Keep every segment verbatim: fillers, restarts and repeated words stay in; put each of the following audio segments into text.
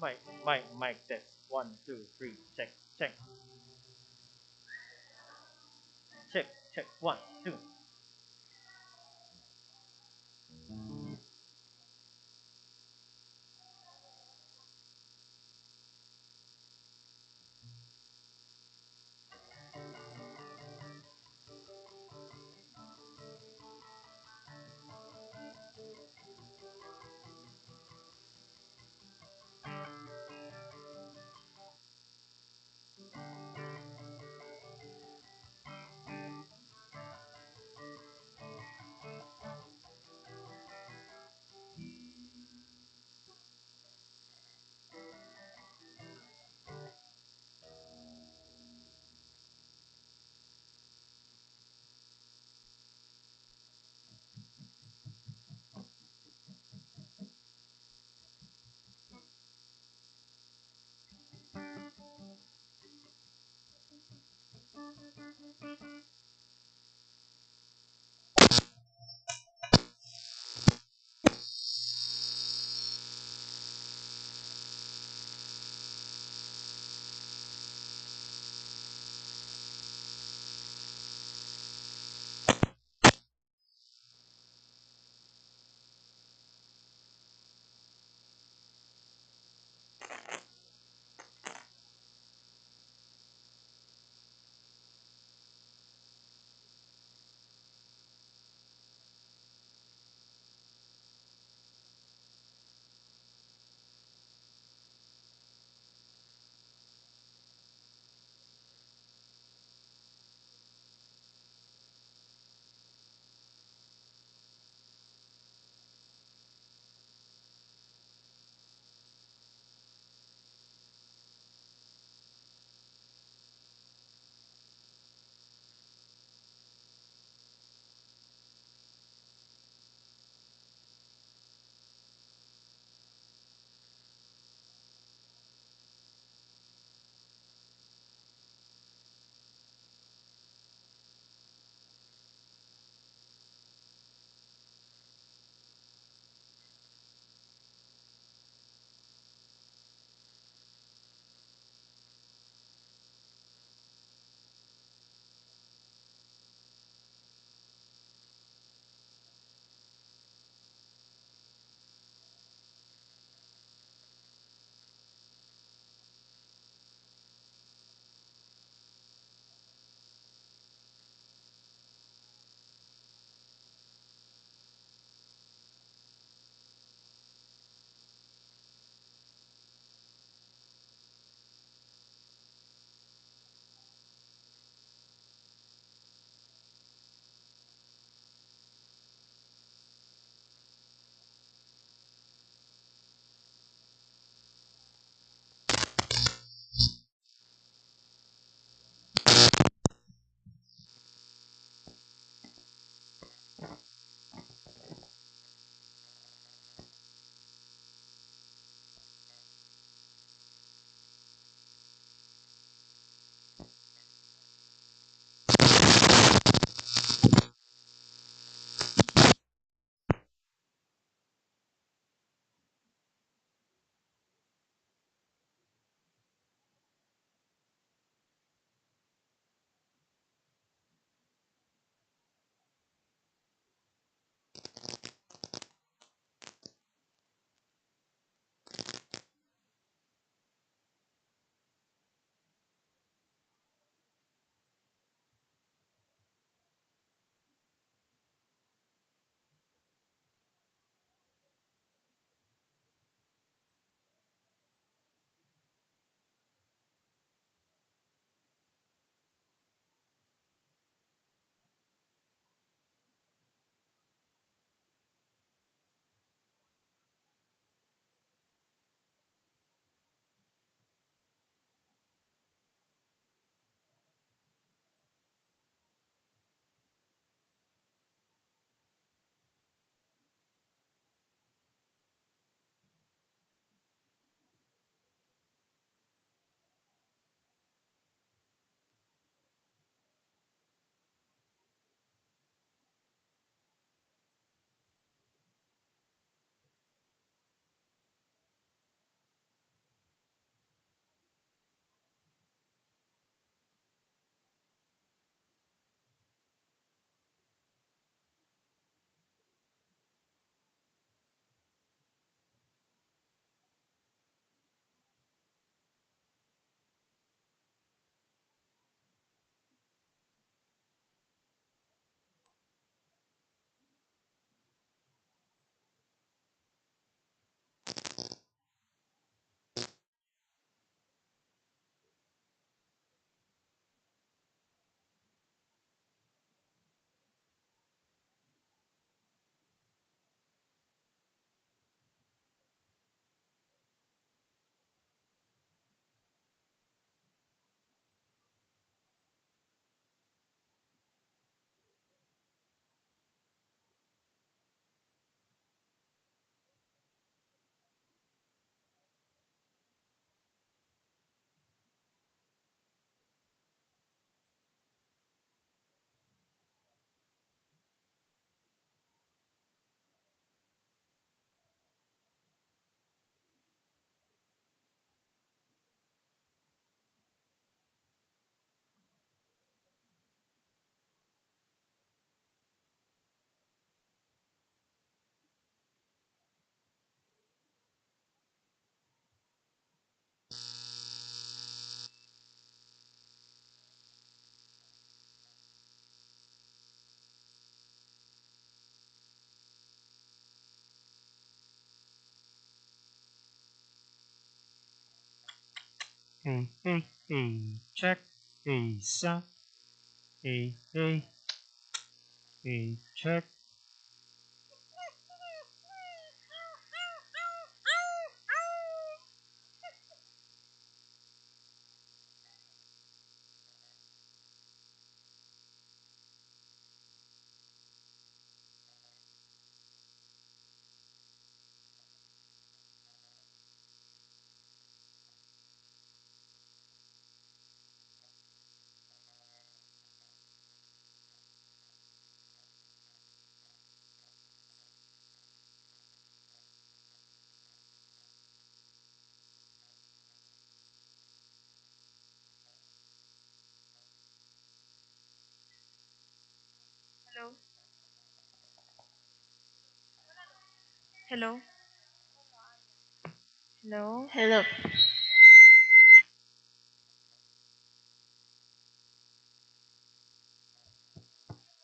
Mic, mic, mic test. One, two, three. Check, check. Check, check. One, two. Hey, hey, hey, check. Hey, sa. Hey, hey. Hey, check. Hello? Hello? Hello? Hello.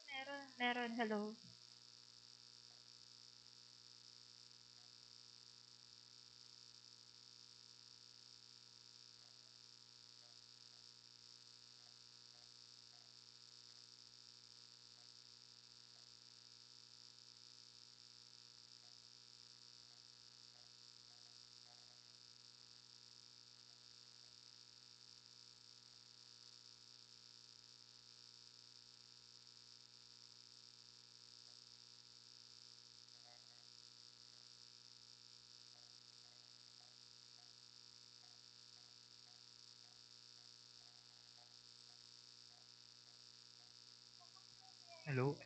Meron, meron. Hello. Hello?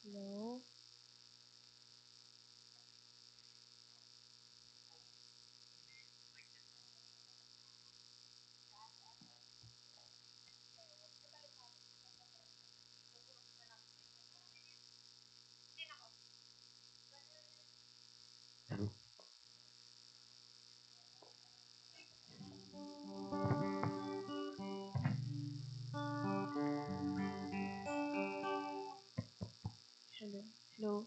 Hello? Hello? Hello? Hello?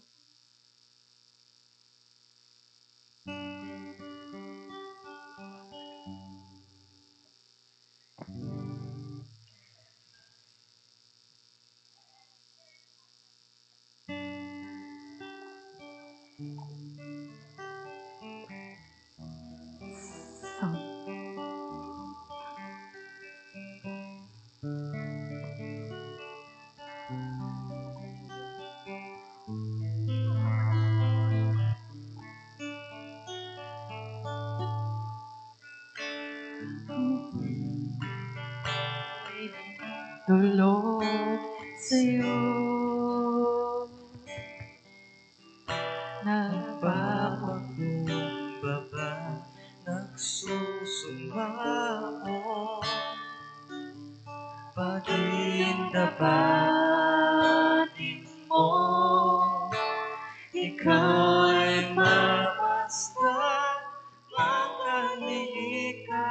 Tulog sa'yo. Nagpapakumbaba, nagsusumamo. Pati dapatin mo, ika'y mamasta, makalika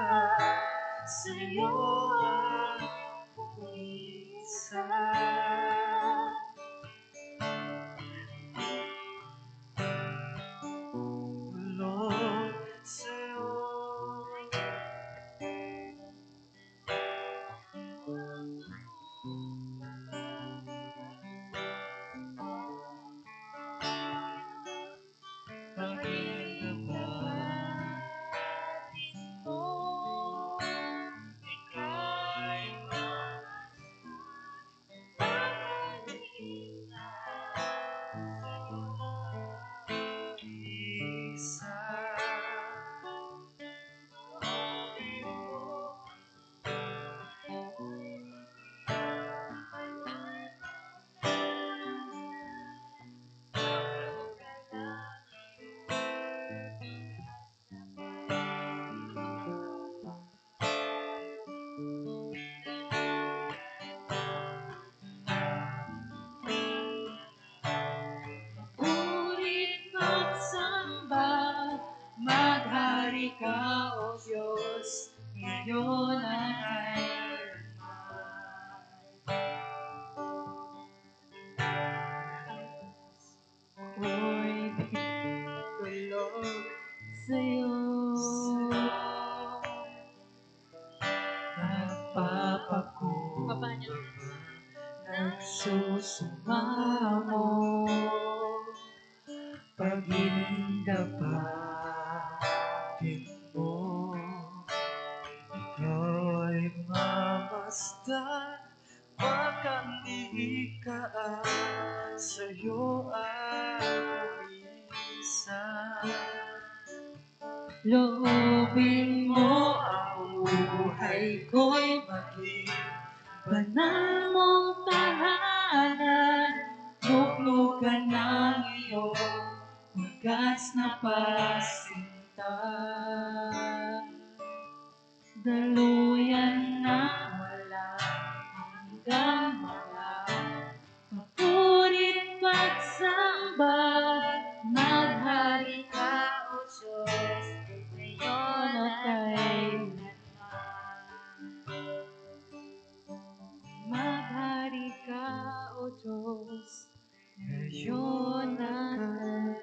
sa'yo ang puwersa. Tulog sa'yo. Yun ang kailanman. Ako'y tulog sa'yo. Nagpapakumbaba, nagsusumamo. Pagindapatid mo, ika'y mamasdan, makangdiit ka at sa'yo ay kumisan. Loobin mo ang buhay ko'y maging banal mong tahanan, tuklogan ng iyong wagas na pagsinta. Daluyan ng walang hanggang mga papuri't pagsamba, maghari ka, O Diyos, ngayon at kailanman. Maghari ka, O Diyos, ngayon at kailanman.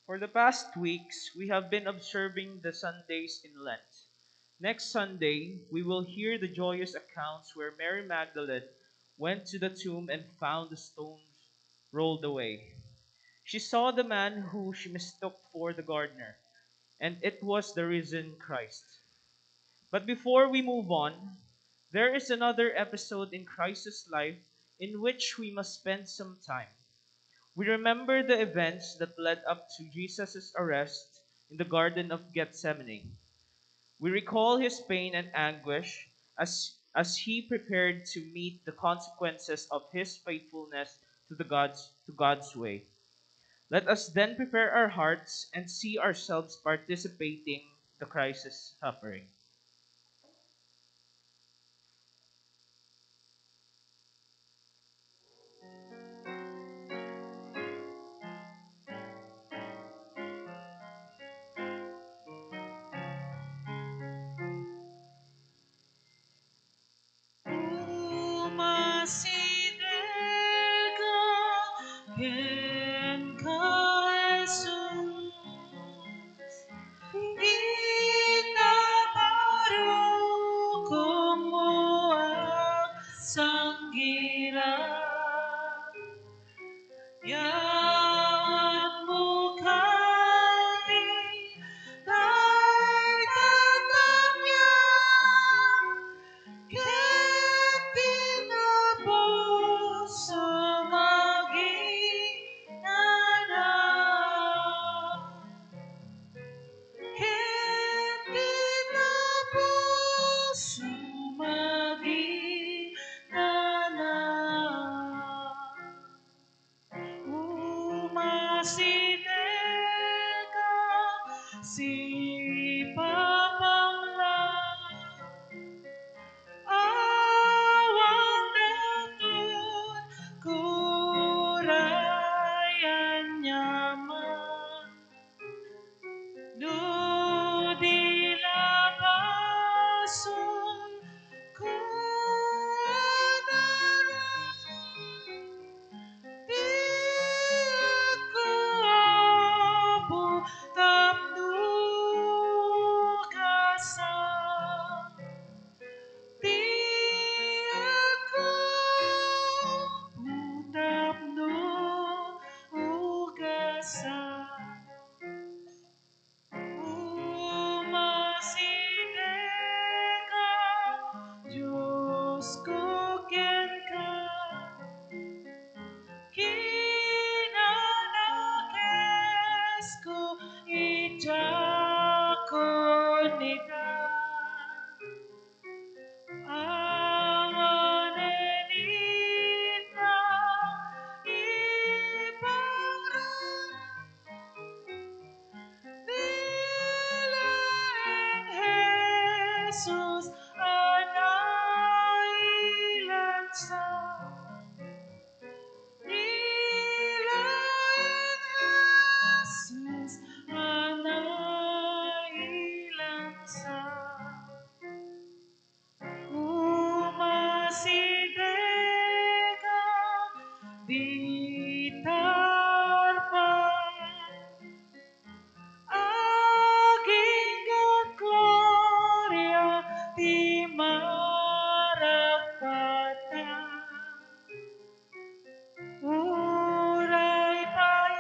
For the past weeks, we have been observing the Sundays in Lent. Next Sunday, we will hear the joyous accounts where Mary Magdalene went to the tomb and found the stone rolled away. She saw the man who she mistook for the gardener, and it was the risen Christ. But before we move on, there is another episode in Christ's life in which we must spend some time. We remember the events that led up to Jesus' arrest in the Garden of Gethsemane. We recall his pain and anguish as, as he prepared to meet the consequences of his faithfulness to the God's, to God's way. Let us then prepare our hearts and see ourselves participating the Christ's suffering. Umasideg kenka, Jesus, ita ba Sanggira, yawan mo kadi, dayta tangyan, ket di na puso maginana. Ket di na puso maginana. Umasidegka, sipapangla. Awan daton, uray aniaman. No di labason, kuana, diak ko, Apo, tapno ugasan. Diak ko, Apo, tapno ugasan. Umasidegka, Dios ko, kenka. Kinanakesko, idiak kunita. Awanen ita ipangruar. Ni laeng Jesus a nailansa. Ni laeng Jesus a nailansa. Umasidegka, ditarpa. Agingga gloria ti maragpatang. Uray pay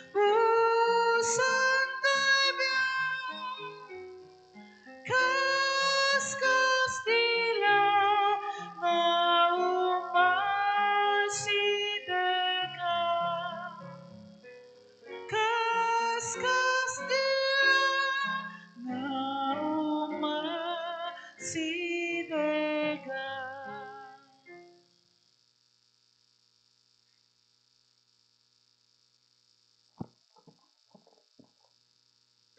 agibusan ti biag, kas Kastila nga umasidegka. Kas Kastila nga umasidegka.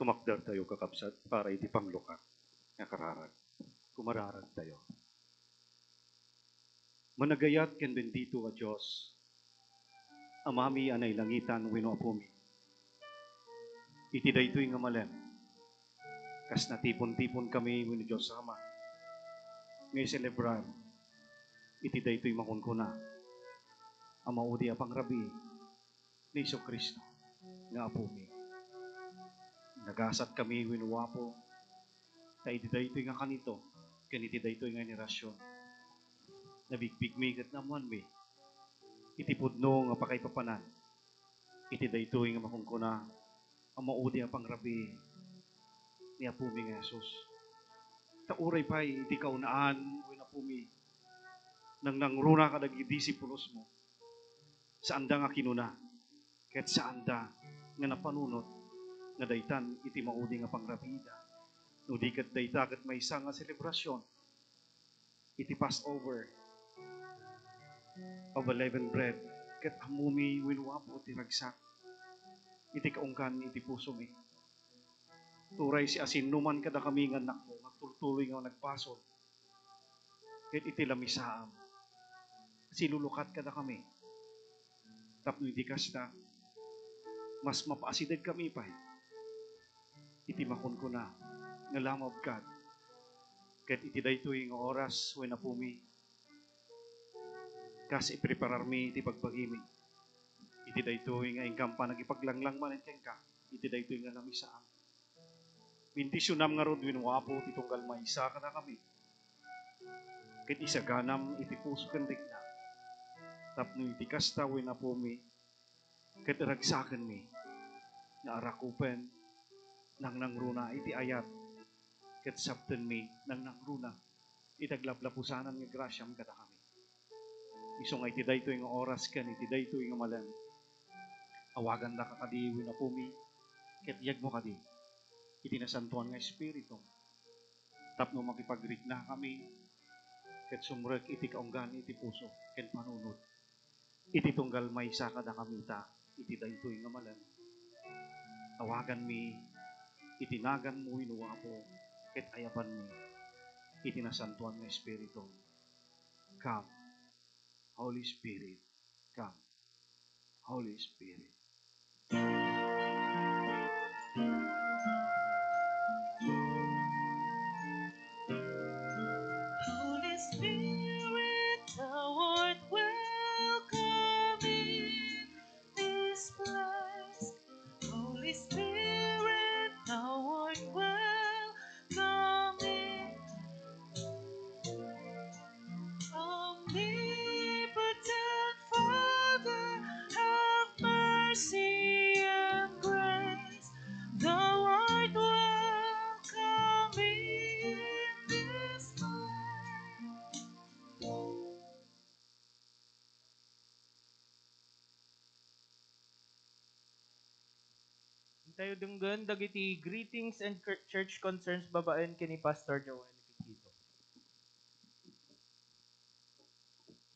Tumakdertayo, kakabsat, para iti panglukat nga kararag. Kumararagtayo. Managayat ken bendito a Dios, Amami a nailangitan wenno Apomi. Iti daytoy nga malem, kas natipon-tiponkami wenno Dios Ama, nga iselebrar iti daytoy makunkuna a maudi a pangrabii ni Jesu-Cristo nga Apomi. Nagasatkami wenno Apo, ta iti daytoy nga kanito ken iti daytoy nga henerasyon, nabigbigmi ket naammoanmi iti pudno nga pakaipapanan iti daytoy nga makunkuna a maudi a pangrabii ni Apomi nga Jesus. Ta uray pay iti kaunaan wenno Apomi, nangnangruna kadagiti disipulosmo, saanda nga kinuna, ket saanda nga napanunot nga daytan iti maudi nga pangrabiida. No di ket dayta ket maysa nga selebrasion iti Passover of unleavened bread, ket ammomi wenno Apo ti ragsak iti kaunggan iti pusomi. Uray siasinoman kadakami nga annakmo nga agtultuloy nga nagbasol, ket iti lamisaam, silulukat kadakami. Tapno iti kasta, mas mapaasidegkami pay iti makunkuna nga Lamb of God. Ket iti daytoy nga oras, wen Apomi, kas iprepararmi iti bagbagimi, iti daytoy nga inkam panagipaglanglang manen kenka, iti daytoy nga lamisaam. Bendisionam ngarud wenno Apo ti tunggal maysa kadakami. ket isaganam iti puso ken rikna. Tapno iti kasta wen Apomi, ket ragsakenmi nga arakupen nangnangruna iti ayat, ket sabtenmi nangnangruna iti aglaplapusanan nga grasiam kadakami. Isu nga iti daytoy nga oras ken iti daytoy nga malem, awagandaka kadi wen Apomi, ket yegmo kadi iti Nasantoan nga Espiritu tapno makipagriknakami ket sumrek iti kaunggan iti puso ken panunot iti tunggal maysa kadakamita iti daytoy nga malem. Awaganmi iti naganmo wenno Apo, ket ayabanmi iti Nasantoan nga Espiritu. Come, Holy Spirit, come, Holy Spirit. Holy Spirit, thou art welcome in this place. Holy Spirit, thou art welcome in. Omnipotent Father, have mercy and grace. Thou art welcome in this place. Intayo denggen dagiti greetings and cur-, church concerns babaen ken ni Pastor Joel Quito.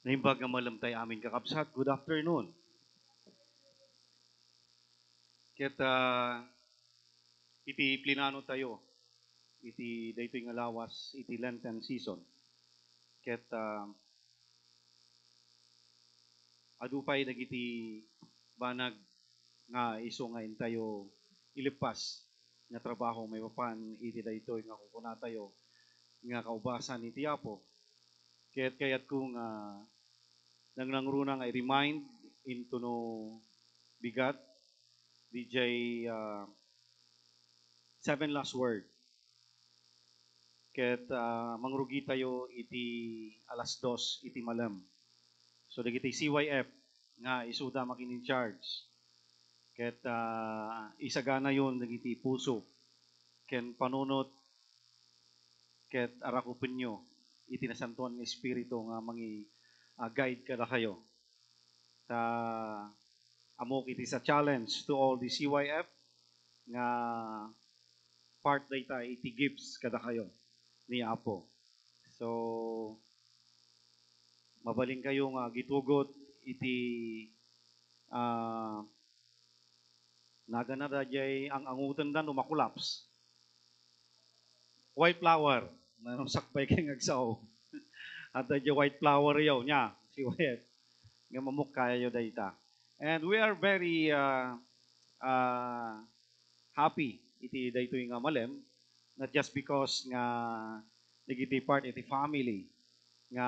Naimbag nga malem tay amin, kakabsat. Good afternoon. Ket, ah, iti plenano tayo, iti daytoy nga lawas, iti Lenten season. Ket, ah, adu pay dagiti banag nga isu nga intayo ileppas nga trabaho maipapan iti daytoy nga kukunatayo nga kaubasan iti Apo. Ket kayatko nga nangnangruna nga i-remind into no bigat, D J, ah, seven last word. Ket, ah, mangrugitayo iti alas dos iti malem. So, dagiti C Y F nga isuda makin in charge. Ket, ah, isaganayon dagiti puso ken panunot ket arakupenyo iti Nasantoan nga Espiritu nga mangi-, ah, guide kadakayo. Ta ammok it is a challenge to all the C Y F nga part dayta iti gifts kadakayo ni Apo. So, mabalinkayo nga agitugot iti, ah, nagana daydiay ang-angutenda no makulaps. White flour. Nano sakbay kay nga agsao. Adda daydiay white flour yaw, nia, C Y F. Ngem ammok kayayo dayta. And we are very, uh, uh, happy iti daytoy nga malem, not just because nga dagiti part iti family nga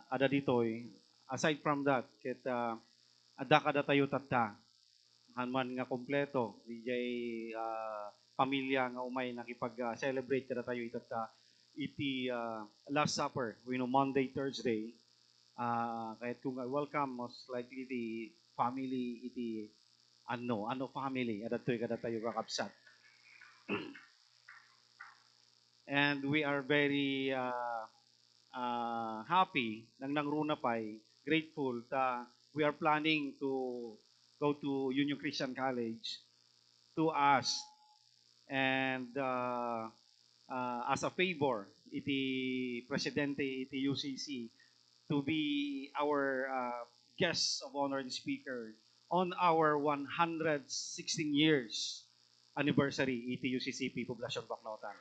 adda ditoy. Aside from that, ket, uh, adda kadatayo tatta. Haan man nga kompleto, daydiay, ah, pamilya nga umay nakipag, ah, celebrate kadatayo itatta iti, ah, Last Supper, wenno Maundy Thursday. Ah, kayatko nga welcome most likely the family iti Anno, Anno family, adda ditoy kadatayo, kakabsat. And we are very, ah, ah, happy, nangnangruna pay, grateful ta we are planning to go to Union Christian College to us and, ah, ah, as a favor iti presidente iti U C C to be our, ah, guest of honor and speaker on our one hundred sixteen years anniversary iti U C C P Poblacion Bacnotan,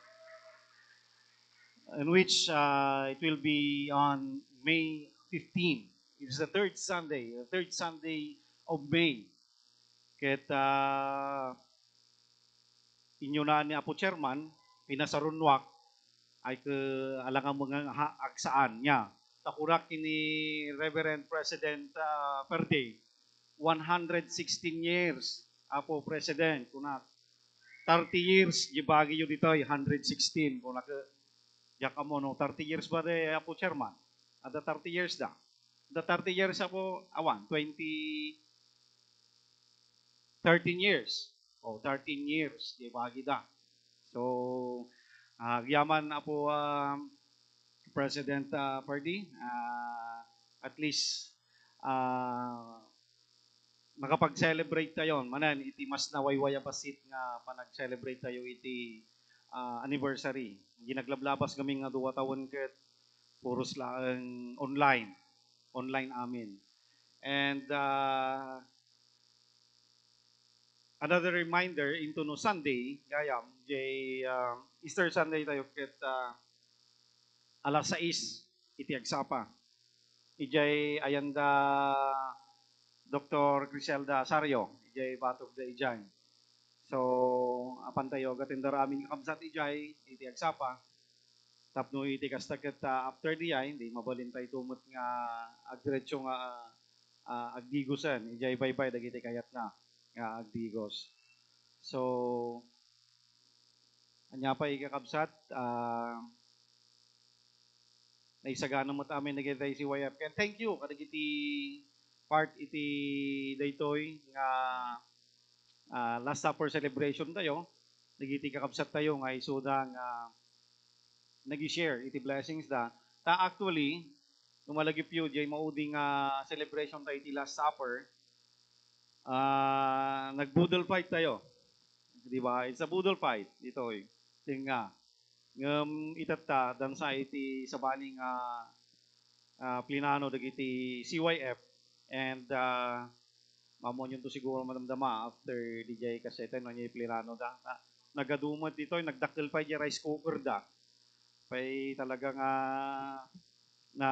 in which, uh, it will be on May fifteen. It's the third Sunday, the third Sunday of May. Ket, uh, inyunaan ni Apo Chairman, pinasarunoak, ay ke alangan mo nga ha-, agsaan niya. Takurak ini Reverend President, uh, Perde, one hundred sixteen years, Apo President, kunak. Thirty years, di bagiyo ditoy, hundred sixteen, kunak. Diak ammo no thirty years ba di, Apo Chairman? Adda thirty years da. The thirty years, Apo, awan, twenty, thirteen years. O, thirteen years, di ba, gida? So, ah, agyaman, Apo, ah, President, ah, Ferdy, ah, at least, ah, makapag-celebrate tayo manen iti mas nawaywayabasit nga panag-celebrate tayo iti, ah, anniversary. Ginaglablabas kami nga dua tawen ket puros laeng online. Online amin. And, ah, another reminder into no Sunday, gayam, jay, ah, Easter Sunday tayo ket, ah, alas sais iti agsapa. Ijay ayanda Doktor Criselda Sario, ijay batog da ijay. So, apan tayo, agaten da amin nga kabsat ijay, iti agsapa. Tapno iti kasta ket, ah, after diay, di mabalin tayo met nga agdiretso nga, ah, agdigosen. Ijay baybay dagiti kayatna nga agdigos. So, ania pay, kakabsat, ah, naisagana met amin dagiti C Y F. Ken thank you kadagiti part iti daytoy nga, ah, Last Supper celebration tayo. Dagiti kakabsat tayo nga isuda nga nag-share iti blessings da. Ta actually, no malagipyo, jay maudi nga celebration tayo iti Last Supper, ah, nag-boodle fight tayo. Di ba? It's a boodle fight, ditoy. Tenga. Ngem itatta, dansa iti sabali nga, ah, plinano dagiti C Y F and, ah, maammoanyo to siguro madamdama after dijay kaseten no ania plinano da. Na, nagadu met ditoy, nagdakkel pay di rice cooker da. Pay talaga nga na,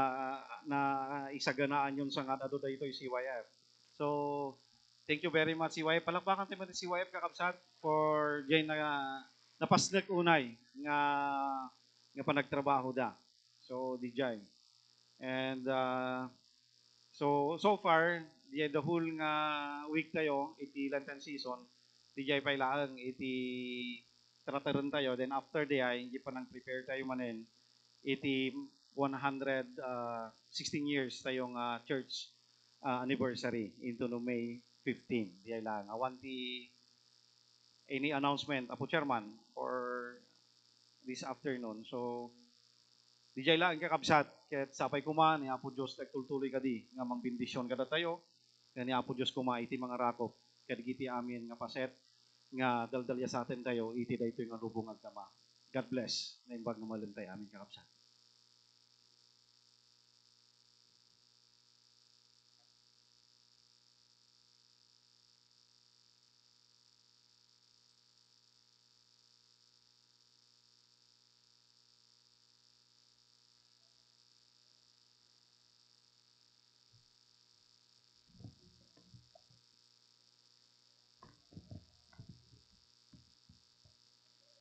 na isaganaanyon sa nga adu daytoy C Y F. So, thank you very much, C Y F. Palakpakan tayo, C Y F, kakabsat, for jay na napasnek unay nga, nga panagtrabaho da. So, dijay. And, ah, so, so far, dijay the whole nga week tayo, iti Lenten season, dijay pay laeng iti trataren tayo. Then after dijay, di panang-prepare tayo manen iti one hundred, ah, sixteen years tayo nga church, ah, anniversary into no May fifteen. Dijay laeng. Awan ti any announcement, Apo Chairman, for this afternoon. So, dijay laeng, kakabsat, ket sapay koma ni Apo Dios ti agtultuloy kadi nga mangbendisyon kadatayo, ken ni Apo Dios koma iti mangarakop kadagiti amin nga paset nga daldalyasaten tayo iti daytoy nga lubong agdama. God bless. Naimbag nga malem tayo amin, kakabsat.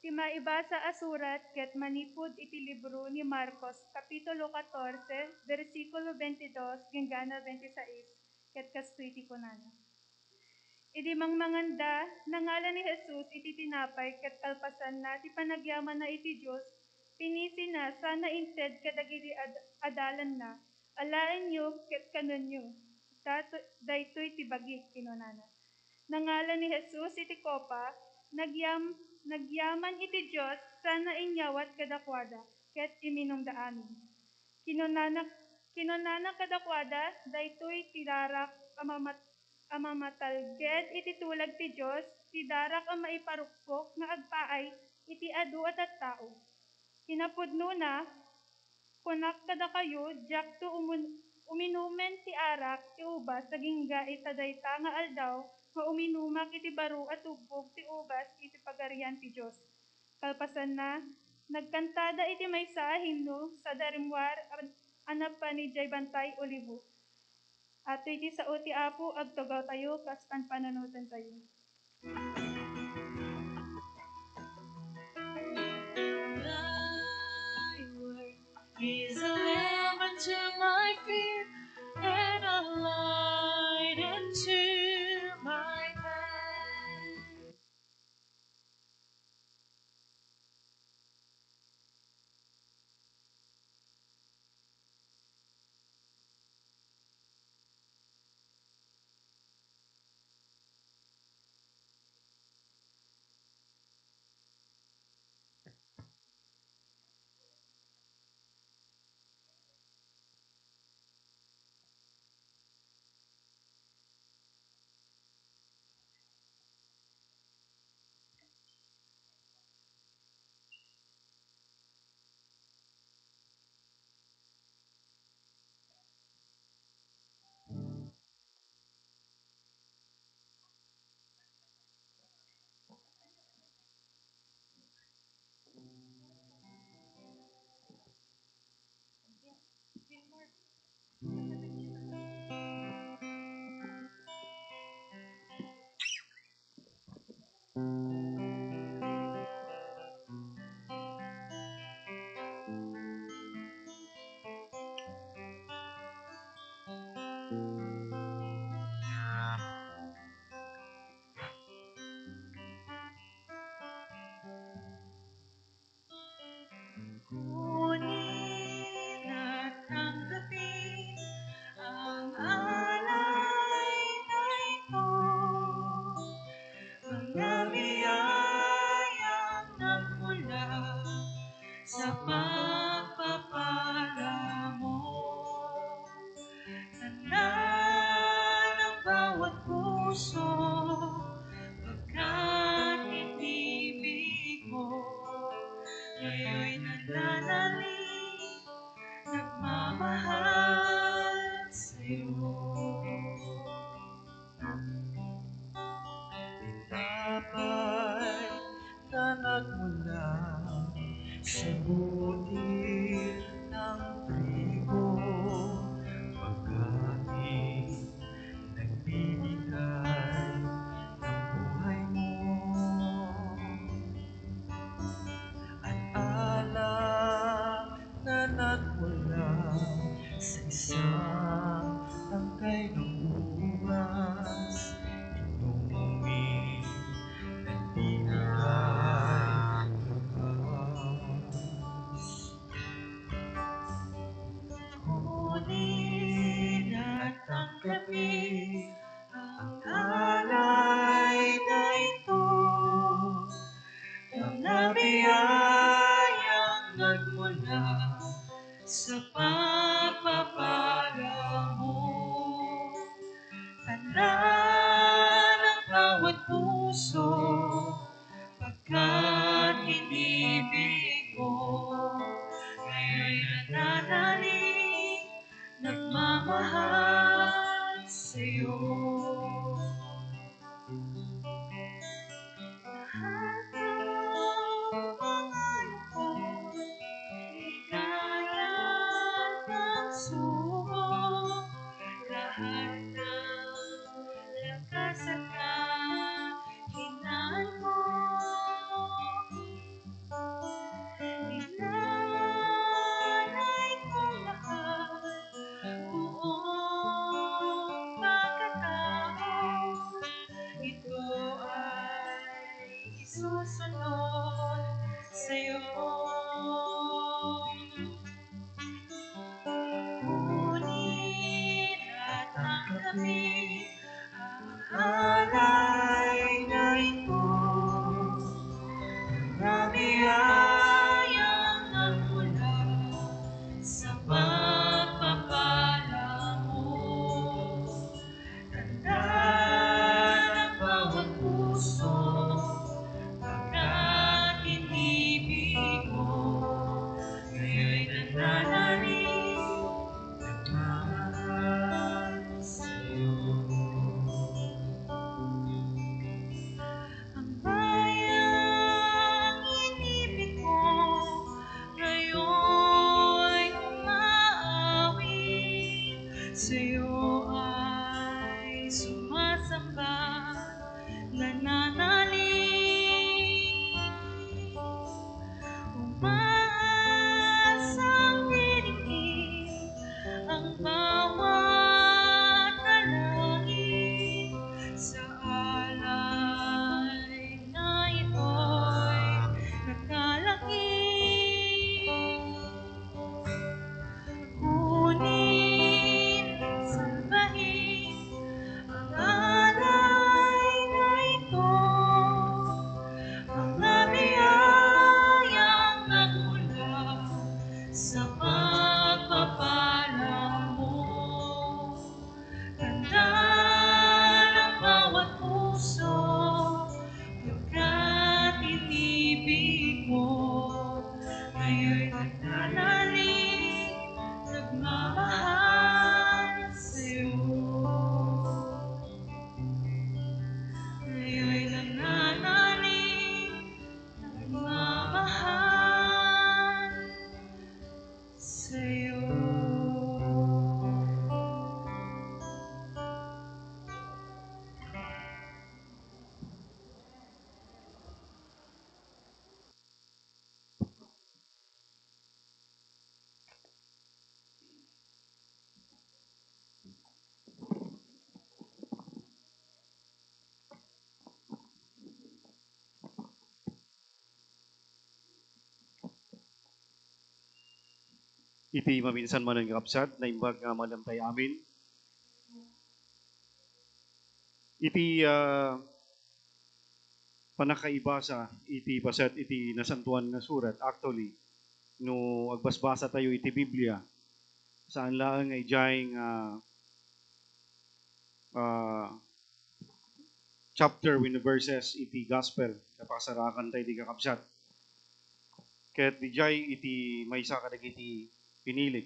Ti maibasa a surat ket manipud iti libro ni Marcos, Kapitulo katorse, bersikulo bentidos, genggana bentisais, ket kastoy ti kunana. Idi mangmanganda, nangala ni Jesus iti tinapay ket kalpasanna ti panagyamanna iti Dios, pinisina sana inted kadagiti ad-, adalanna, "Alaenyo ket kanenyo, dato-, daytoy ti bagik," kinunana. Nangala ni Jesus iti kopa, nagyam-, nagyaman iti Dios, sana inyawat kadakuada, ket iminumda amin. Kinunana, kinunana kadakuada, "Daytoy ti darak a mamat-, a mamatalged iti tulag ti Dios, ti darak a maiparukpok nga agpaay iti adu a tattao. Kinapudnona, kunak kadakayo, diakto umun-, uminumen ti arak ti ubas agingga ita dayta nga aldaw nga uminumak iti baro a tubbog ti ubas iti Pagarian ti Dios." Kalpasanna, nagkantada iti maysa a himno sada rimmuar a, a napan idiay Bantay Olivo. Atoy ti sao ti Apo, agtugaw tayo kas panpanunotentayo. Thy word is a lamp unto my feet and a light unto my path. Kunin at tanggapin ang alay na ito, mga biyayang nagmula sa pagpapala mo. Tanda ng bawat puso, pagkat inibig mo, ngayon nananalig, nagmamahal sa'yo. Tinapay na nagmula sa butil ng trigo, pagkain nagbibigay ng buhay mo. At alak na nagmula sa isang tangkay ng ubas, inumin nagbibigay lakas. Kunin at tanggapin ang alay na ito, mga biyayang nagmula sa pagpapala mo. Tanda ng bawat puso, pagkat inibig mo, ngayon nananalig, nagmamahal sa'yo. Lahat ng mga lungkot, ligaya at pagsubok, lahat ng lakas at kahinaan mo. Inalay ko lahat, buong pagkatao. Ito ay isusunod sa'yo. Kunin at tanggapin ang alay na ito, mga biyayang nagmula sa pagpapala mo. Tanda ng bawat puso, pagkat inibig mo, ngayon nananalig, nagmamahal sa'yo. Ang bayang inibig mo, ngayon umaawit, sa'yo ay sumasamba, nananalig. Umaasang dinikdik ang bawat dalangin sa alay na ito'y nakalakip. Kunin, sambahin ang alay na ito, mga biyayang nagmula sa pagpapala mo. Tanda ng bawat puso, pagkat inibig mo, ngayon nananalig, nagmamahal sa'yo. Ngayon nananalig, nagmamahal sa'yo. Iti maminsan manen nga kabsat, naimbag nga malem tayo amin. Iti, ah, panakaibasa iti paset iti Nasantoan nga Surat, actually, no agbasbasa tayo iti Biblia, saan laeng nga idiay nga, ah, chapter wenno verses iti Gospel, kapasarakan tayo di kakabsat. Ket dijay iti maysa kadagiti pinilik.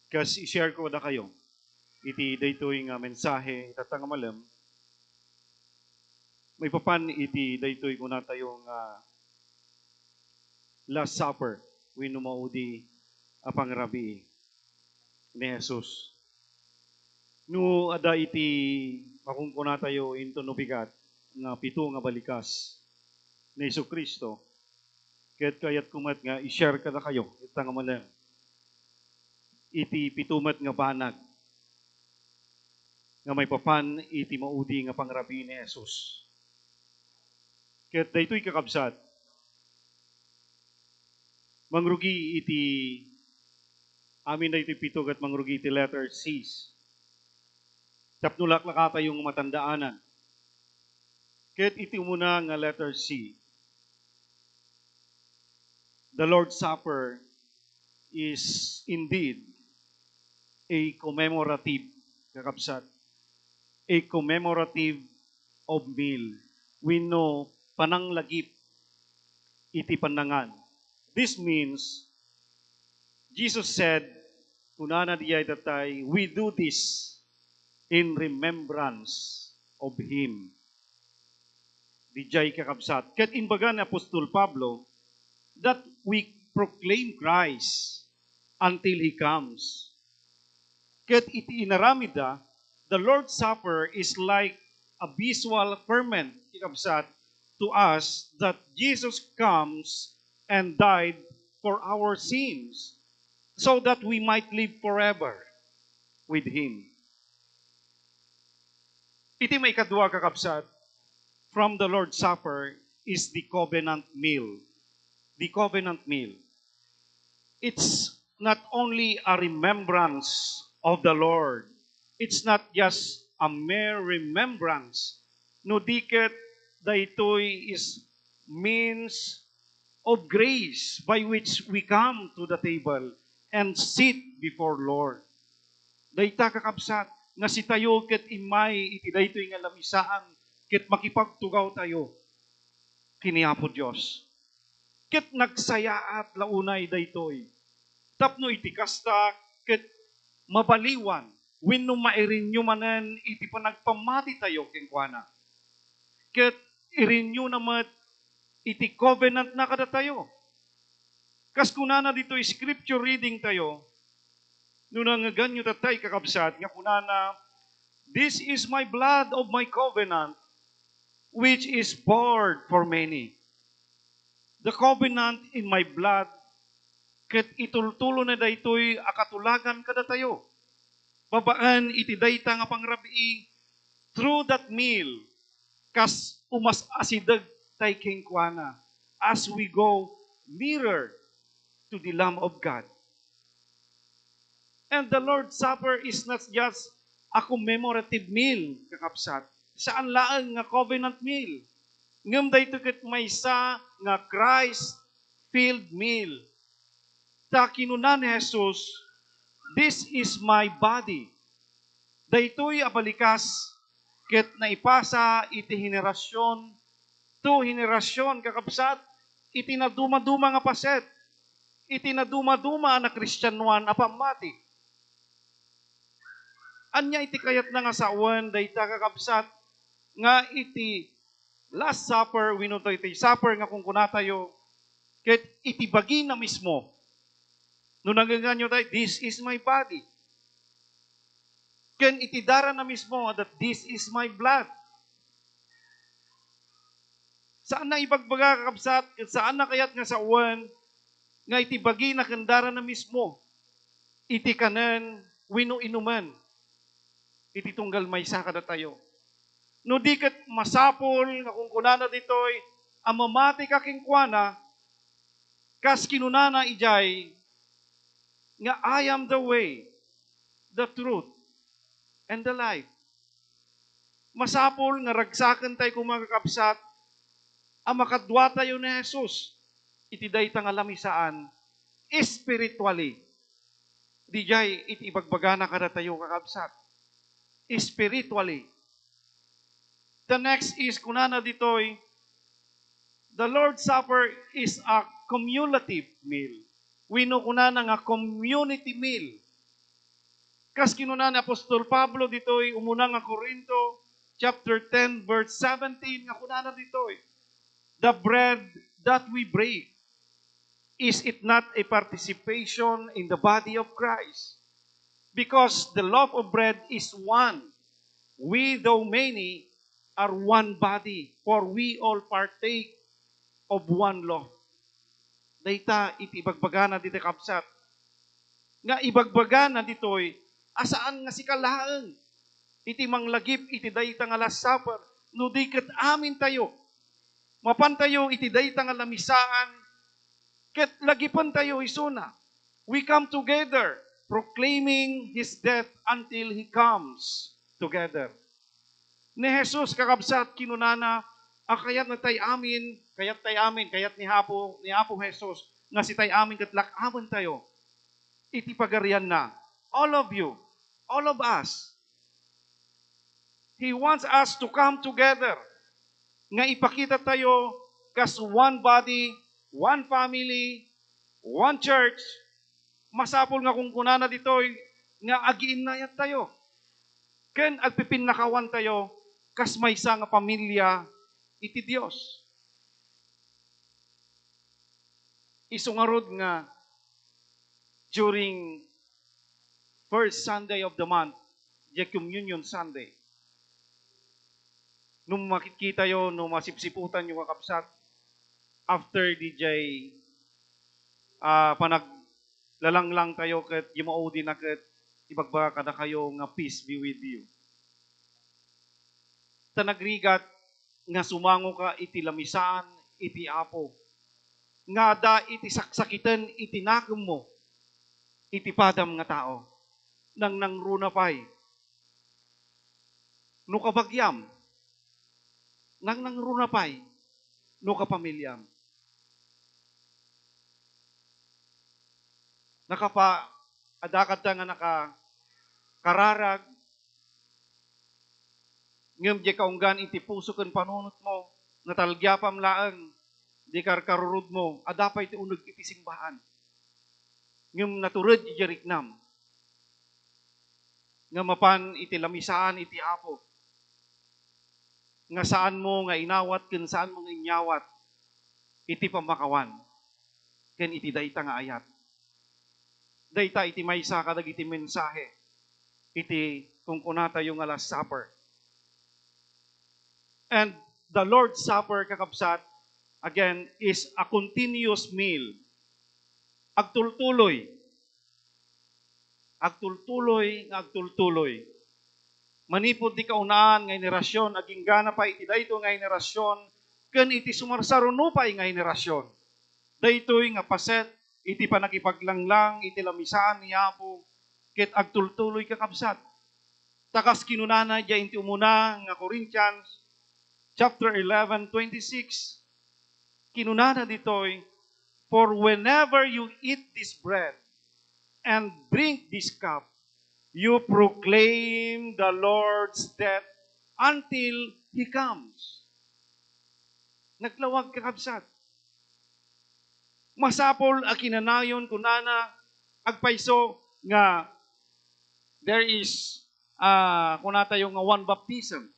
Kas i-share ko kadakayo iti daytoy nga mensahe itatta nga malem, maipapan iti daytoy kunatayo nga Last Supper wenno maudi a pangrabii ni Jesus. No adda iti makunkunatayo inton no bigat nga pito nga balikas ni Jesu-Cristo, ket kayatko met nga i-share kadakayo ita nga malem iti pito met nga banag nga maipapan iti maudi nga pangrabii ni Jesus. Ket daytoy, kakabsat, mangrugi iti amin daytoy pito ket mangrugi iti letter C. Tapno laklakatayo nga matandaanan. Ket iti umuna nga letter C, the Lord's Supper is indeed a commemorative, kakabsat, a commemorative of meal, wenno pananglagip iti pannangan. This means, Jesus said, kunana diay tatay, "We do this in remembrance of Him." Dijay, kakabsat, ket imbaga ni Apostol Pablo that we proclaim Christ until He comes. Ket iti inaramidda, the Lord's Supper is like a visual ferment, kakabsat, to us that Jesus comes and died for our sins so that we might live forever with Him. Iti maikadua, kakabsat, from the Lord's Supper is the covenant meal. The covenant meal. It's not only a remembrance of the Lord. It's not just a mere remembrance. No di ket, daytoy is means of grace by which we come to the table and sit before Lord. Dayta, kakabsat, nga sitayo ket immay iti daytoy nga lamisaan ket makipagtugaw tayo ken ni Apo Dios. Ket nagsayaat la unay daytoy tapno iti kasta ket mabaliwan wenno ma-renew manen iti panagpammati tayo kenkuana. Ket i-renew na met iti covenant na kadatayo. Kas kunana ditoy scripture reading tayo, no nangngeganyo tatay, kakabsat, nga kunana, "This is my blood of my covenant, which is poured for many." The covenant in my blood, ket itultulona daytoy a katulagan kadatayo babaen iti dayta nga pangrabii through that meal, kas umas-asideg tay kenkuana as we go nearer to the Lamb of God. And the Lord's Supper is not just a commemorative meal, kakabsat. Saan laeng nga covenant meal. Ngem daytoy ket maysa nga Christ-filled meal. Ta kinuna ni Jesus, "This is my body." Daytoy a balikas ket naipasa iti henerasyon to henerasyon, kakabsat, iti nadumaduma nga paset, iti nadumaduma a nakristianoan a pammati. Ania iti kayatna nga sawen dayta, kakabsat, nga iti Last Supper wenno daytoy supper nga kunkunatayo, ket iti bagina mismo, no nangngeganyo tay, "This is my body." Ken iti darana mismo, that, "This is my blood." Saan na ibagbaga, kakabsat, ket saan na kayat nga sawen nga iti bagina ken darana mismo iti kanen wenno inumen iti tunggal maysa kadatayo. No di ket masapul nga kunkunana ditoy a mamati ka kenkuana, kas kinunana idiay, nga, "I am the way, the truth, and the life." Masapul nga ragsakentayo koma, kakabsat, a makaduatayo ni Jesus iti dayta nga lamisaan spiritually. Diay iti ibagbagana kadatayo, kakabsat. Spiritually. The next is, kunana ditoy, the Lord's Supper is a cumulative meal. Wenno kunana nga community meal. Kas kinuna ni Apostol Pablo ditoy umuna nga Corinto, chapter ten, verse seventeen, nga kunana ditoy, "The bread that we break, is it not a participation in the body of Christ? Because the loaf of bread is one. We, though many, are one body, for we all partake of one loaf." Dayta iti ibagbagana ditoy, kabsat, nga ibagbagana ditoy a saan nga sika laeng iti manglagip iti dayta nga Last Supper, no di ket amintayo. Mapantayo iti dayta nga lamisaan ket lagipentayo isuna. We come together proclaiming His death until He comes together. Ni Jesus, kakabsat, kinunana a kayatna tay amin, kayat tay amin, kayat ni Apo, ni Apo Jesus nga sitay amin ket lak-amentayo iti pagarianna. All of you, all of us. He wants us to come together nga ipakitatayo kas one body, one family, one church. Masapul nga kunkunana ditoy nga agiinnayattayo ken agpipinnakawantayo kas maysa nga pamilia iti Dios. Isu ngarud nga during first Sunday of the month, the Communion Sunday, no makitkitayo, no masipsiputanyo, kakabsat, after diay, ah, panaglalanglangtayo ket diay maudina ket ibagbaga kadakayo nga, "Peace be with you." Ta nagrigat nga sumangoka iti lamisaan iti Apo, nga adda iti saksakiten iti nakemmo iti padam nga tao. Nangnangruna pay no kabagiam, nangnangruna pay no kapamiliam. Nakapa-, adda kadta nga nakakararag, ngem diay kaunggan iti puso ken panunotmo, natalgiapam laeng, diay karkarurudmo, adda pay ti uneg iti simbaan. Ngem natured idiay riknam nga mapan iti lamisaan iti Apo, nga saanmo nga inawat ken saanmo nga inyawat iti pammakawan ken iti dayta nga ayat. Dayta iti maysa kadagiti mensahe iti kunkunatayo nga Last Supper. And the Lord's Supper, kakabsat, again, is a continuous meal. Agtultuloy. Agtultuloy nga agtultuloy. Manipud ti kaunaan nga henerasyon, aginggana pay iti daytoy nga henerasyon, ken iti sumarsaruno pay nga henerasyon. Daytoy nga paset iti pannakipaglanglang iti lamisaan ni Apo, ket agtultuloy, kakabsat. Ta kas kinunana diay iti umuna nga Corinthians, chapter eleven, twenty-six, kinunana ditoy, "For whenever you eat this bread and drink this cup, you proclaim the Lord's death until He comes." Naglawag, kakabsat. Masapul a kinanayon, kunana, agpayso nga there is, ah, kunatayo nga one baptism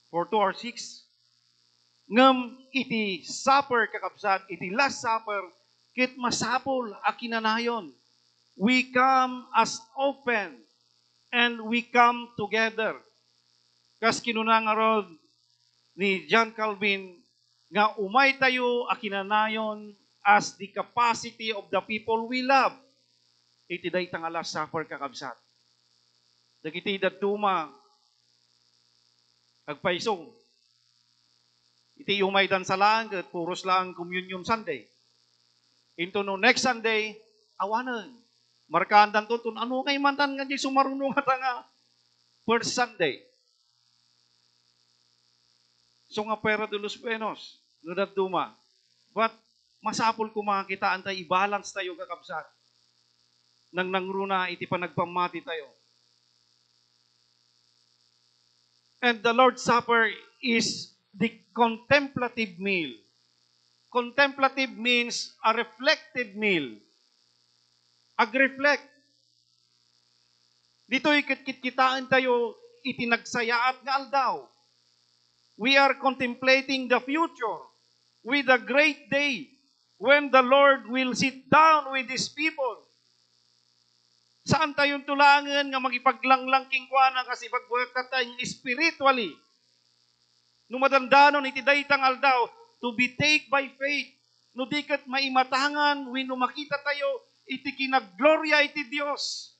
for two or six. Ngem iti supper, kakabsat, iti Last Supper, ket masapul a kinanayon. We come as often and we come together. Kas kinuna ngarud ni John Calvin, nga umaytayo a kinanayon as the capacity of the people we love. Iti dayta nga Last Supper, kakabsat, dagiti dadduma agpayso. Iti iumaydansa laeng ket puros laeng Communion Sunday. Into no next Sunday, awanen. Markaandanto ton ano ngay mantan nga di sumaruno ngata nga first Sunday. So nga Puerta de los Buenos, no dadduma. But masapul koma nga kitaentayo, i-balance tayo, kakabsat. Nangnangruna iti panagpammati tayo. And the Lord's Supper is the contemplative meal. Contemplative means a reflective meal. Ag-reflect. Ditoy ket kitkitaentayo iti nagsayaat nga aldaw. We are contemplating the future with the great day when the Lord will sit down with His people. Saantayonto laengen nga makipaglanglang kenkuana kas ibagbagtatta spiritually. No madandanon iti dayta nga aldaw, to be take by faith. No di ket maimatangan wenno makitatayo iti kinagloria iti Dios.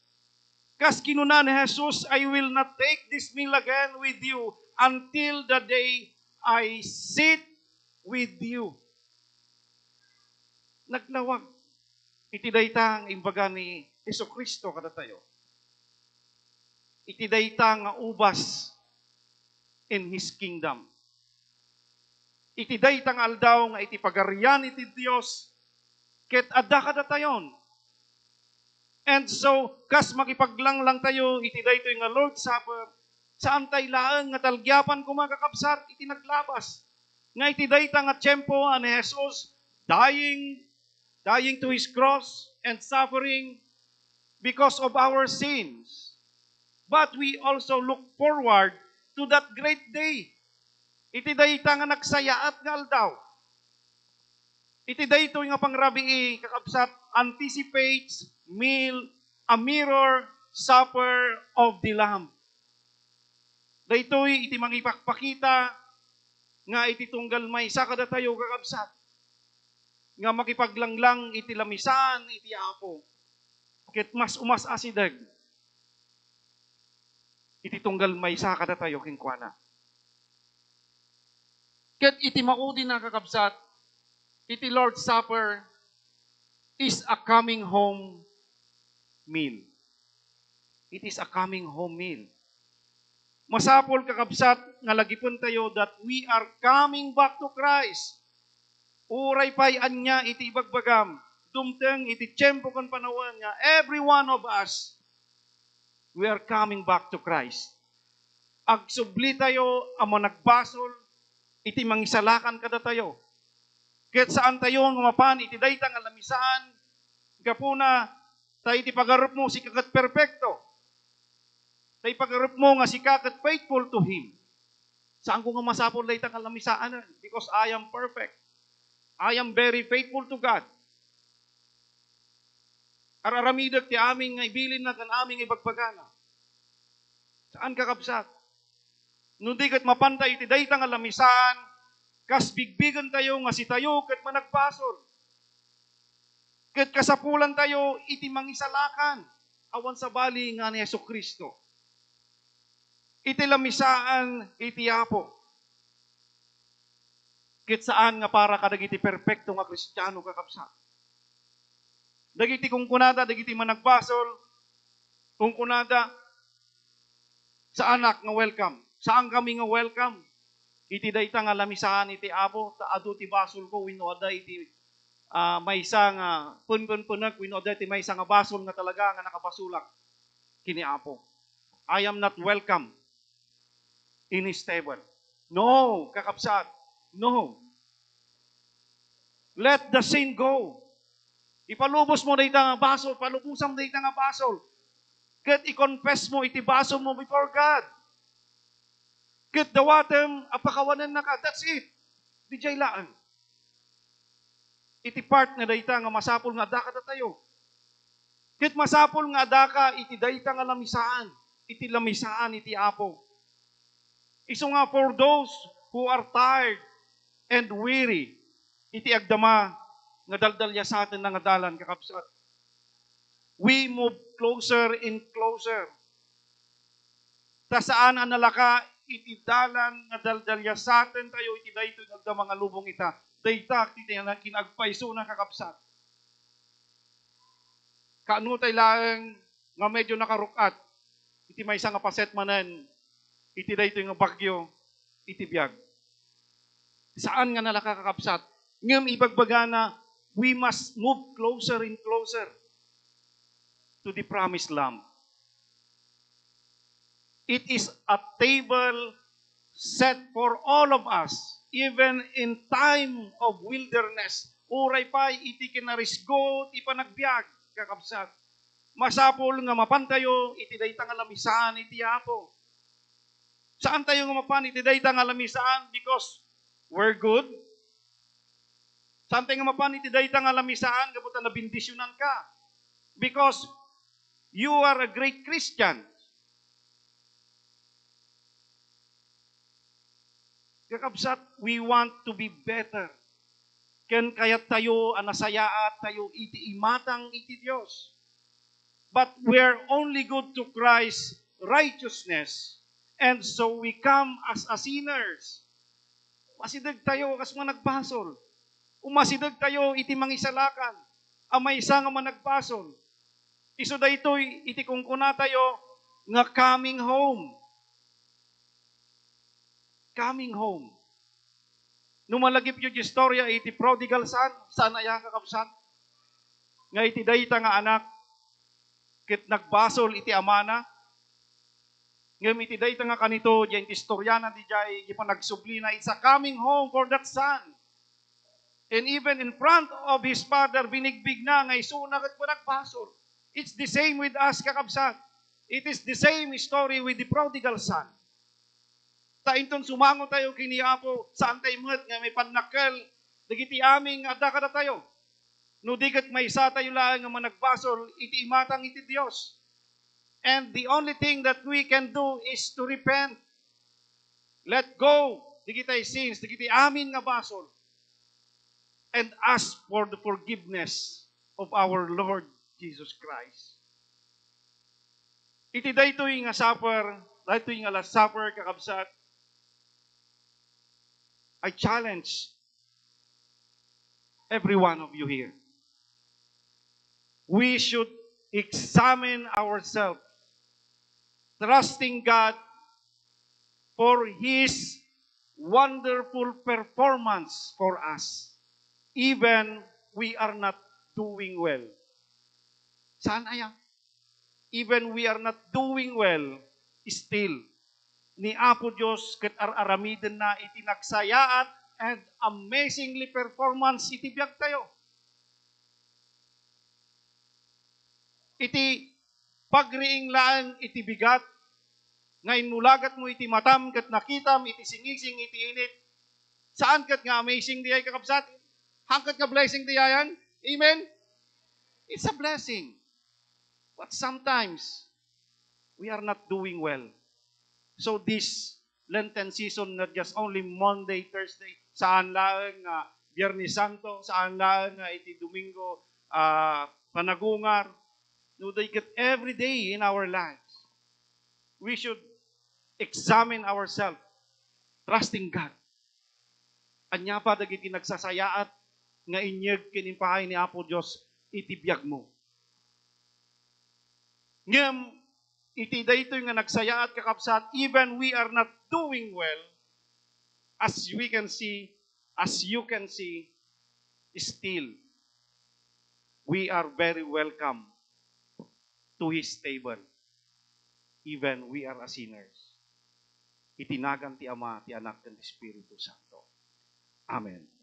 Kas kinuna ni Jesus, "I will not take this meal again with you until the day I sit with you." Naglawag iti dayta nga imbaga ni Jesu-Cristo kadatayo. Iti dayta nga ubas in His kingdom. Iti dayta nga aldaw nga iti Pagarian iti Dios, ket adda kadatayon. And so, kas makipaglanglang tayo iti daytoy nga Lord's Supper, saantay laeng nga talgiapan koma, kakabsat, iti naglabas. Nga iti dayta nga tiempo a ni Jesus, dying, dying to His cross and suffering because of our sins. But we also look forward to that great day. Iti dayta nga nagsayaat nga aldaw. Iti daytoy nga pangrabii, kakabsat, anticipates meal, a mirror supper of the Lamb. Daytoy iti mangipakpakita nga iti tunggal maysa kadatayo, kakabsat, nga makipaglanglang iti lamisaan iti Apo, ket mas umas-asideg iti tunggal maysa kadatayo kenkuana. Ket iti maudina, kakabsat, iti Lord's Supper is a coming home meal. It is a coming home meal. Masapul, kakabsat, nga lagipentayo that we are coming back to Christ. Uray pay ania iti ibagbagam, dumteng iti tiempo ken panawen nga every one of us, we are coming back to Christ. Agsublitayo a managbasol iti mangisalakan kadatayo. Ket saantayo nga mapan iti dayta nga lamisaan, gapuna ta iti pagarupmo, sika ket perpekto. Ta iti pagarupmo nga sika ket faithful to Him. Saanko nga masapul dayta nga lamisaan, because I am perfect. I am very faithful to God. Ar-aramidek ti amin nga ibilinna ken amin nga ibagbagana. Saan, kakabsat? No di ket mapanta iti dayta nga lamisaan, kas bigbigentayo nga sitayo ket managbasol. Ket kasapulantayo iti mangisalakan, awan sabali nga ni Jesu-Cristo. Iti lamisaan iti Apo. Ket saan nga para kadagiti perpekto nga Kristiano, kakabsat. Dagiti kunkunada, dagiti managbasol, kunkunada, saanak nga welcome. Saankami nga welcome iti dayta nga lamisaan iti Apo, ta adu ti basolko wenno adda iti, ah, maysa nga penpenpenek wenno adda iti maysa nga basol nga talaga nga nakabasolak ken ni Apo. I am not welcome in His table. No, kakabsat. No. Let the sin go. Ipalubosmo dayta nga basol, palubosam dayta nga basol. Ket i-confess mo iti basolmo before God. Ket dawatem a pakawanennaka. That's it. Diay laeng. Iti part nga dayta nga masapul nga adda kadatayo. Ket masapul nga adaka iti dayta nga lamisaan, iti lamisaan iti Apo. Isu nga for those who are tired and weary, iti agdama nga daldaliasatenna nga dalan, kakabsat. We move closer and closer. Ta saan a nalaka iti dalan nga daldaliasatentayo iti daytoy nga agdama nga lubong ita. Dayta ti kinagpaysona, kakabsat. Kaano tay laeng nga medyo nakaruk-at iti maysa nga paset manen iti daytoy nga bagyo iti biag. Saan nga nalaka, kakabsat. Ngem ibagbagana, we must move closer and closer to the promised land. It is a table set for all of us, even in time of wilderness. Uray pay iti kinarisgo ti panagbiag, kakabsat. Masapul nga mapantayo iti dayta nga lamisaan iti Apo. Saantayo nga mapan iti dayta nga lamisaan because we're good. Saantayo nga mapan iti dayta nga lamisaan gapu ta nabendisyonanka. Because you are a great Christian. Kakabsat, we want to be better. Ken kayattayo a nasayaattayo iti imatang iti Dios. But we are only good to Christ's righteousness, and so we come as a sinners. Umasidegtayo kas managbasol. Umasidegtayo iti mangisalakan a maysa nga managbasol. Isu daytoy iti kunkunatayo nga coming home. Coming home. No malagipyo ti istorya iti prodigal son, saan aya, kakabsat? Nga iti dayta nga anak, ket nagbasol iti amana. Ngem iti dayta nga kanito, diay iti istoriana, diay iti panagsublina, it's a coming home for that son. And even in front of his father, binigbigna nga isuna ket managbasol. It's the same with us, kakabsat. It is the same story with the prodigal son. Ta inton sumangotayo ken ni Apo, saantayo met nga maipannakkel dagiti amin nga adda kadatayo. No di ket maysatayo laeng nga managbasol iti imatang iti Dios. And the only thing that we can do is to repent. Let go dagiti sins, dagiti amin nga basol, and ask for the forgiveness of our Lord Jesus Christ. Iti daytoy nga supper, daytoy nga Last Supper, kakabsat, I challenge every one of you here. We should examine ourselves, trusting God for His wonderful performance for us, even we are not doing well. Saan aya? Even we are not doing well, still, ni Apo Dios ket ar-aramidenna iti nagsayaat and amazingly performance iti biagtayo. Iti pagriing laeng iti bigat nga inmulagatmo iti matam ket nakitam iti singising iti init, saan ket nga amazing diay, kakabsat? Saan ket nga blessing diay? Amen? It's a blessing. But sometimes, we are not doing well. So this Lenten season, not just only Monday, Thursday, saan laeng nga Biyernes Santo, saan laeng nga iti Domingo, ah, Panagungar. No, they get every day in our lives. We should examine ourselves, trusting God. Ania pa dagiti nagsasayaat nga inyeg ken impaay ni Apo Dios iti biagmo? Ngem iti daytoy nga nagsayaat, kakabsat, even we are not doing well, as we can see, as you can see, still, we are very welcome to His table. Even we are a sinners. Iti nagan ti Ama, ti Anak, ken ti Espiritu Santo. Amen.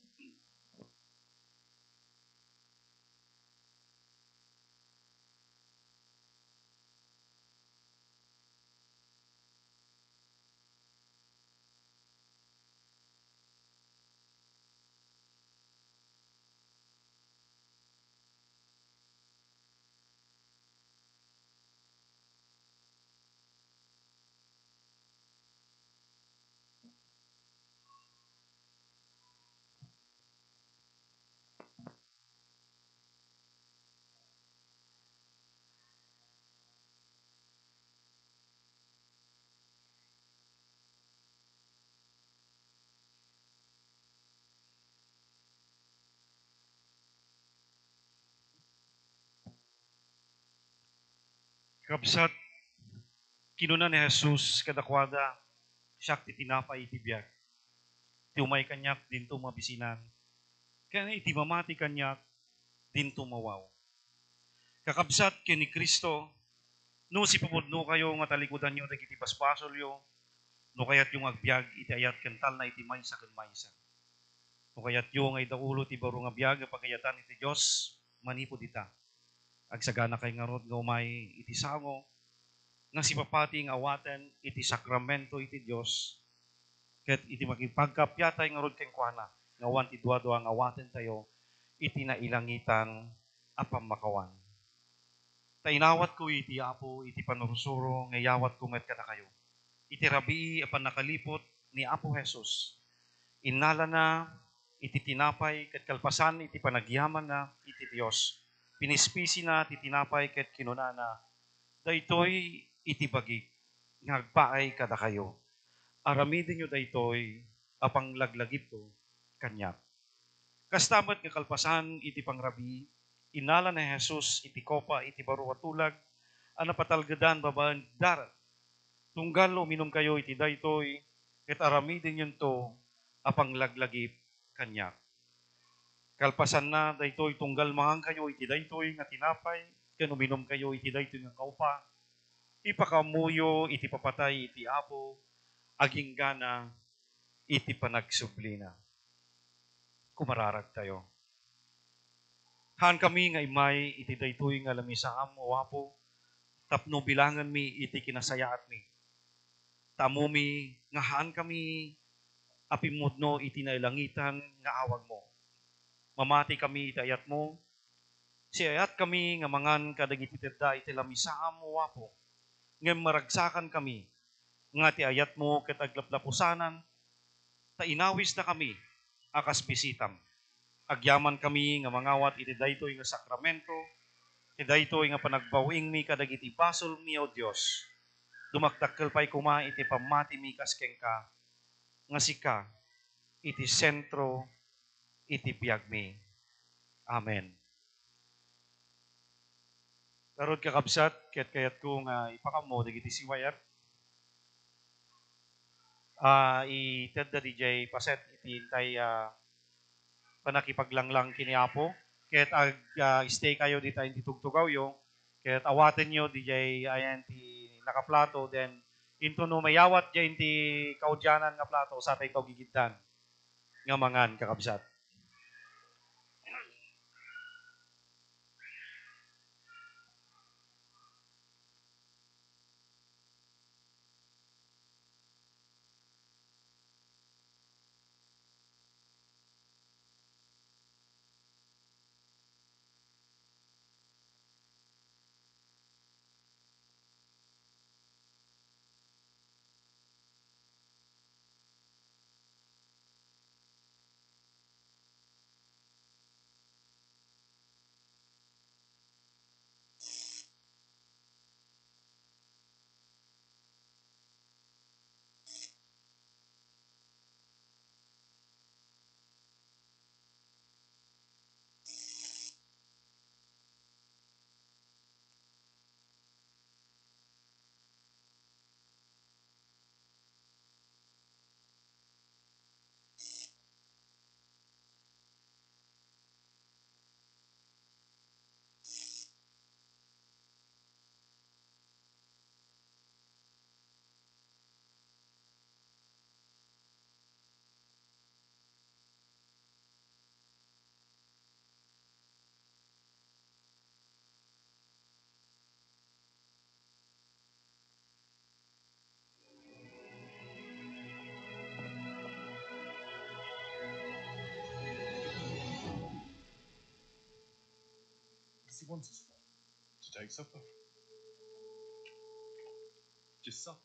Kabsat, kinuna ni Jesus kadakuada, "Siak ti tinapay iti biag. Ti umay kaniak dinto mabisinan, ken iti mamati kaniak dinto mawaw." Kakabsat ken ni Cristo, no sipupudnokayo nga talikudanyo dagiti basbasolyo, no kayatyo nga agbiag iti ayat ken talna iti maysa ken maysa. No kayatyo nga idaulo ti baro nga biag nga pagayatan iti Dios manipud ita, agsaganakay ngarud nga umay iti sango nga sipapati nga awaten iti sakramento iti Dios, ket iti makipagkaappiatay ngarud kenkuana nga awan ti duadua nga awatentayo iti nailangitan a pammakawan. Ta inawatko iti Apo iti pannursuro nga iyawatko met kadakayo. Iti rabii a pannakaliput ni Apo Jesus, innalana iti tinapay ket kalpasan iti panagyamanna iti Dios, pinispisina ti tinapay ket kinunana, "Daytoy iti bagik nga agpaay kadakayo. Aramidenyo daytoy a panglaglagipko kaniak." Kasta met nga kalpasan iti pangrabii, innala ni Jesus iti kopa iti baro a tulag a napatalgedan babaen darat, "Tunggal uminumkayo iti daytoy, ket aramidenyonto a panglaglagip kaniak. Kalpasanna daytoy, tunggal mangankayo iti daytoy nga tinapay ken uminumkayo iti daytoy nga kopa, ipakaammoyo iti papatay iti Apo agingga iti panagsublina." Kumararagtayo. Haankami nga immay iti daytoy nga lamisaam, O Apo, tapno bilangenmi iti kinasayaatmi. Ta ammomi nga haankami a pimmudno iti nailangitan nga awagmo. Mamatikami iti ayatmo. Siayatkami nga mangan kadagiti tedda iti lamisaam, O Apo. Ngem maragsakankami nga ti ayatmo ket aglaplapusanan, ta inawisdakami a kas bisitam. Agyamankami nga mangawat iti daytoy nga sakramento, iti daytoy nga panagbaw-ingmi kadagiti basolmi, O Dios. Dumakdakkel pay koma iti pammatimi kas kenka, nga sika iti sentro iti biagmi. Amen. Ngarud, kakabsat, ket kayatko nga ipakaammo dagiti C Y F a itedda didiay paset iti intay a pannakipaglanglang ken ni Apo. Ket ag-, ah, stay kayo dita iti tugtugawyo, ket awatenyo didiay ayan ti nakaplato, then into no mayawat diay iti kaudianan nga plato, satayto gigiddan nga mangan, kakabsat. Does he want us to take supper? Just supper.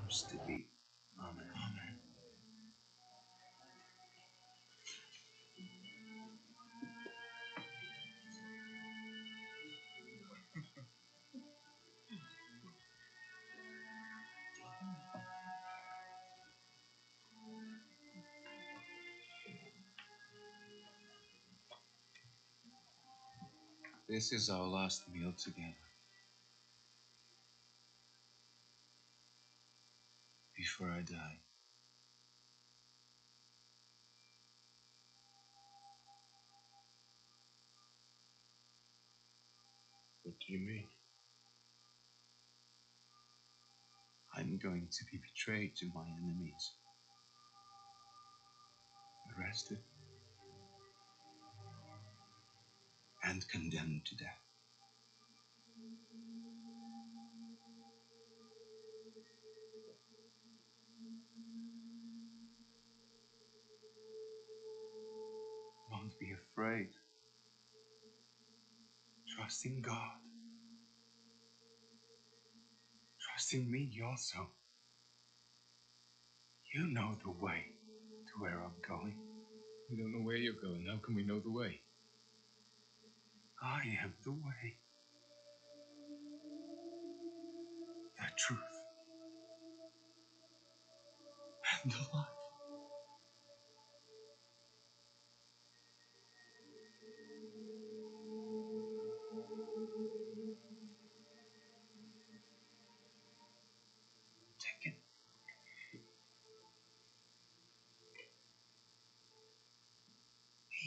to be. Amen. Amen. This is our last meal together. Before I die. What do you mean? I'm going to be betrayed to my enemies, arrested, and condemned to death. Don't be afraid. Trust in God. Trust in me also. You know the way to where I'm going. We don't know where you're going. How can we know the way? I am the way, the truth, and the life. Take it.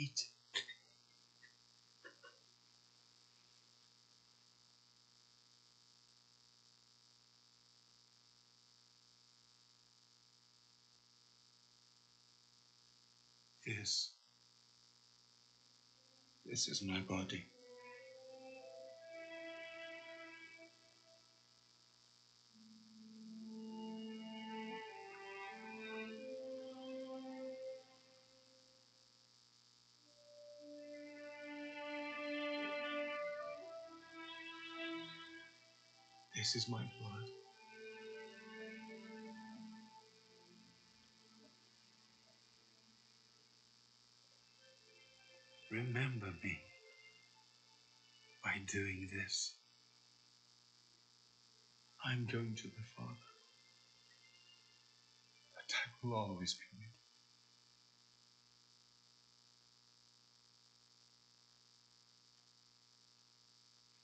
Eat. This, this is my body. This is my blood. Remember me by doing this. I'm going to the Father, but I will always be with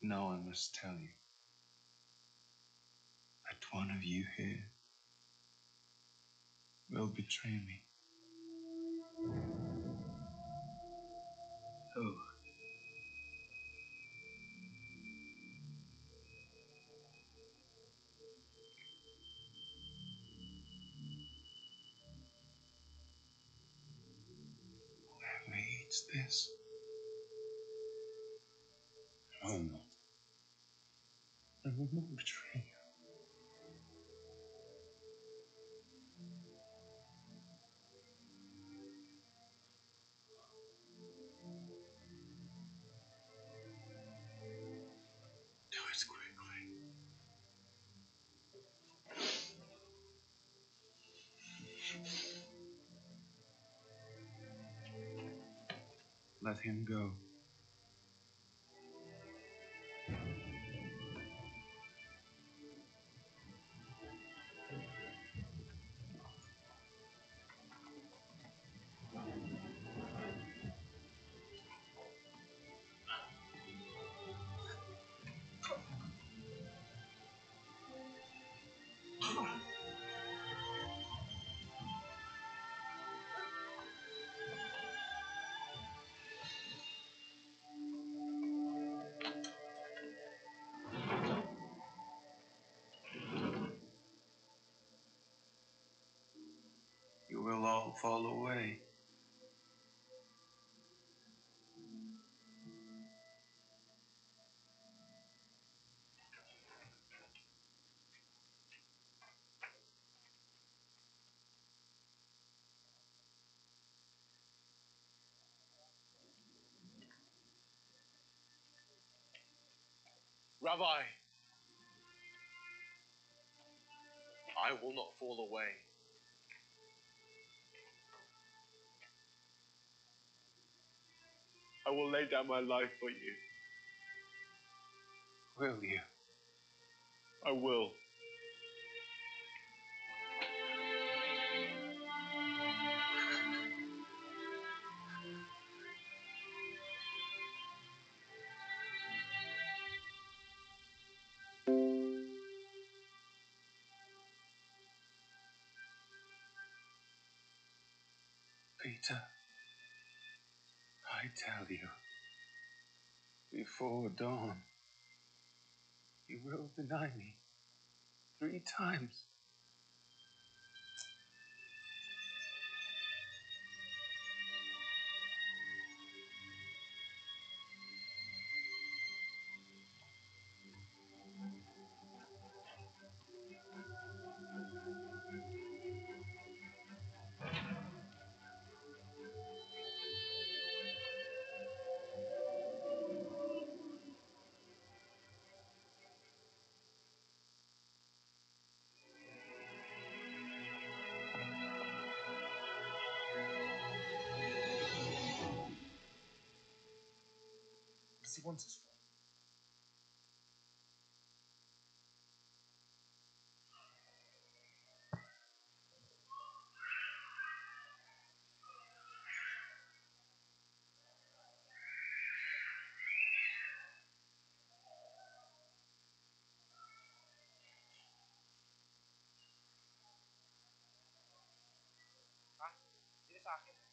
you. Now I must tell you that one of you here will betray me. Oh. Whoever eats this, no, no. I will not betray you. Do it quickly. Let him go. You will all fall away. Rabbi. I will not fall away. I will lay down my life for you. Will you? I will. Peter, I tell you, before dawn, you will deny me three times. Kasi kung sa Ha? Dili sa akin.